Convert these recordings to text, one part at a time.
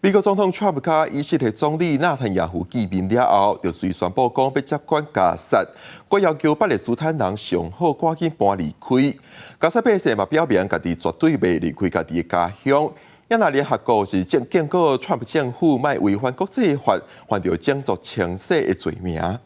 美國總統川普佮以色列總理納坦雅胡見面了後，就隨宣布講欲接管加薩，閣要求巴勒斯坦人上好趕緊搬離開。加薩百姓嘛表明，家己絕對袂離開家己的家鄉。也若聯合國是正警告川普政府，莫違反國際法，犯著種族清洗的罪名。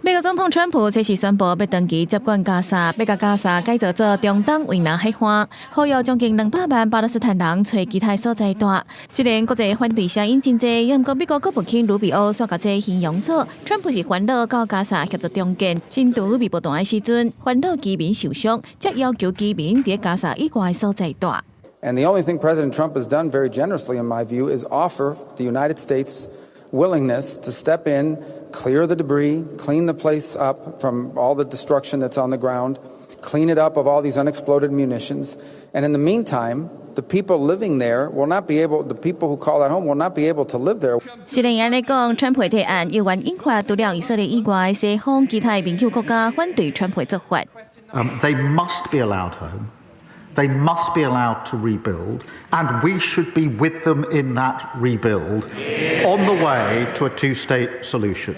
美國總統川普這時宣布欲長期接管加薩，欲共加薩改造做中東維那海岸，呼籲將近200萬巴勒斯坦人揣其他所在蹛。雖然國際反對聲音真濟，毋過美國國務卿魯比歐煞共這形容做川普是煩惱到加薩協助重建，真拄未無彈的時陣，煩惱居民受傷，才要求居民佇加薩以外所在蹛。 And the only thing President Trump has done very generously, in my view, is offer the United States willingness to step in, clear the debris, clean the place up from all the destruction that's on the ground, clean it up of all these unexploded munitions. And in the meantime, the people living there will not be able, the people who call that home will not be able to live there. 雖然按呢講，川普提案猶原引發除了以色列以外西方其他民主國家反對川普做法。 They must be allowed home. They must be allowed to rebuild, and we should be with them in that rebuild on the way to a two-state solution.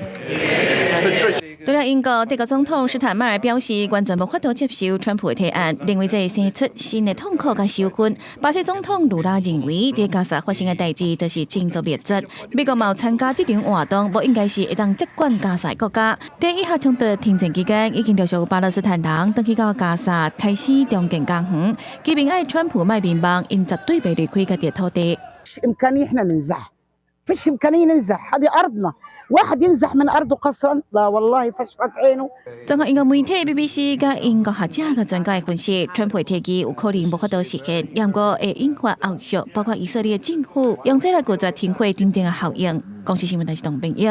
除了英國，德國總統施坦邁爾表示，完全無法度接受川普的提案，認為這會生出新的痛苦佮仇恨。巴西總統盧拉認為，佇加薩發生的代誌就是種族滅絕。美國嘛有參加這場活動，無應該是會當接管加薩的國家。佇以哈衝突停戰期間，已經陸續有巴勒斯坦人轉去到加薩，開始重建家園。居民愛川普莫迷茫，𪜶絕對袂離開家己的土地。 إمكانية إحنا ننزح فيش إمكانية ننزح هذه أرضنا واحد ينزح من أرضه قسرا لا والله فشرت عينه。綜合英國媒體 BBC 佮英國學者佮專家的分析，川普提議有可能無法度實現，毋過會引發後續，包括以色列政府用這來拒絕停火等等的效應。公視新聞台是董炳玉。